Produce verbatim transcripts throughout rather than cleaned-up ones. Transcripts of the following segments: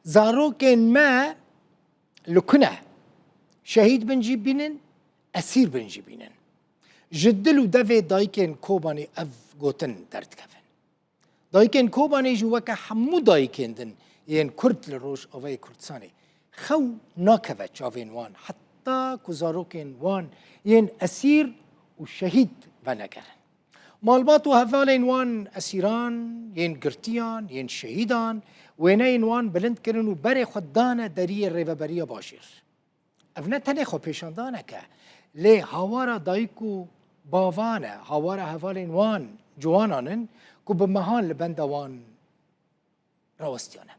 Zarokên me li ku ne? Şehîd bin jî bînin, esîr bin jî bînin. Ji dil û devê dayikên Kobanê ev gotin derdikevin. Dayikên Kobanê jî weke hemû dayikên din yên Kurd li Rojavayê Kurdistanê xew nakeve çavên wan heta ku zarokên wan yên esîr û şehîd venegerin. Malbat û hevalên wan esîran, yên girtiyan, yên şehîdan, wêneyên wan bilind kirin û berê xwe dane deriyê Rêveberiya Bajêr. Ev ne tenê xwepêşandanek e, lê hawara dayik û bavan e, hawara hevalên wan ciwanan in ku bi mehan li benda wan rawestiyane.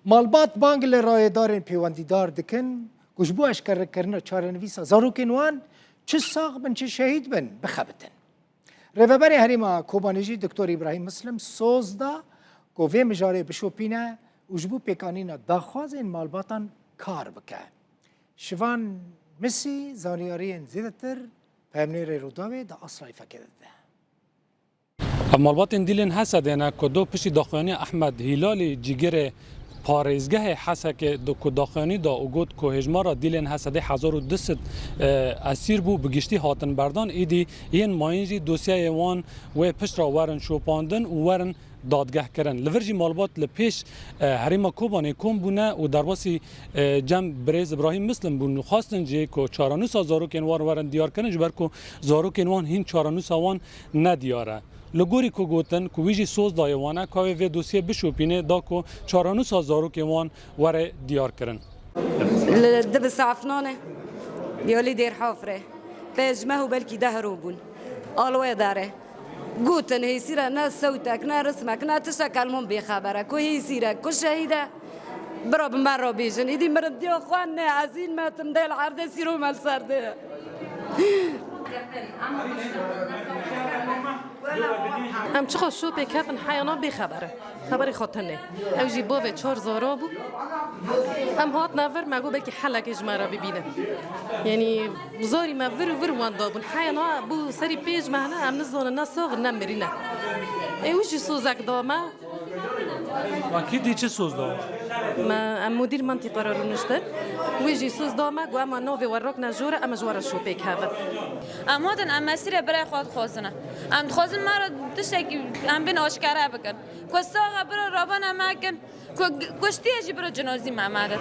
Malbat bang li rayedarên pêwendîdar dikin ku ji bo eşkerekirina çarenivîsa zarokên wan, çi sax bin çi şehîd bin, bixebitin. Rêveberê Herêma Kobanê jî Doktor Îbrahîm Muslim soz da ku vê mijarê bişopîne û ji bo pêkanîna daxwazên malbatan kar bike. Şivan Misî zanyariyên zêdetir peyamnêrê Rûdawê di Asrayîfekê de dide. Ev malbatên Dîlên Hesedê ne ku do piştî daxuyanî Ehmed Hîlalî cîgirê parêzgehê Hesekê do ku daxuyanî da û got ku hêjmara Dîlên Hesedê hezar û du sed, e, esîr bû, bi giştî hatin berdan, îdî yên mayîn jî dosyeyê wan wê pişt re werin şopandin û werin dadgehkirin. Li vir jî malbat li pêş, e, herêma Kobanê kom bûne û derbasî, e, cem birêz Îbrahîm Muslim bûn û xwestin jî ku çarenûsa zarokên wan werin diyar kirin, ji ber ku zarokên wan hîn çarenûsa wan nediyar e. Li gorî ku gotin ku wî jî soz daye wan e, ku ew ê vê dosyê bişopîne da ku çarenûsa zarokên wan were diyar kirin. Li Dibis Efnanê, ya lî Dêrhafrê, pênc meh û belkî deh roj bûn. Alwê derê. Gotin hêsîre ne sewtek, ne rismek, ne tiştek, elmon bêxeber e. Ku hêsîre, ku şehîd e, bira bi me re bêjin. Îdî mirindiya xwe ne, ez hîn me tim dê li erdê sîro me li ser dê. Em çiqas şopê ketin heyana bêxeber in. Xeberê xwe tune. Ew jî bavê çar zara bû. Em hatine vir, me got belkî helekê ji me re bibînin. Yanî zarî me vir û vir wan dabûn. Heyana bû serî pênc meh ne, em nizanin ne sax in ne mirî ne. Ê wî jî sozek da me. Wekî dî çi soz da? Me, em mudîr mentiqe re rûniştin. Wî jî soz da me, got, "Ema navê we rakne jor e, em ji we re şopê kevin." Em hatin, em mesîrê birê xwe dixwazin. Em dixwazin me re tiştekî em bên aşkere bikin. Ku sax e bira rabana me kin, ku kuştiye jî bira cinazî me medin.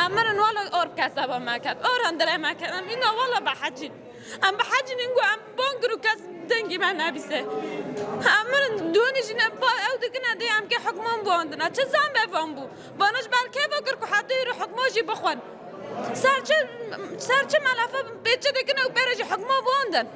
Em mirin wala or bi keseba me ket, or hundirê me ket. Em îna wala behecîn. Em behecînin ku em bang kir û kes dengî me nebîse. Em mirin dûnî jî ne ba ew dikine dê em kê hukman bandine. Çi zembê van bû? Bana ji ber kê va kir ku heta îro hukma jî bixwin? Ser çi, ser çi melefe pê çi dikine û pê re jî hukma bandin?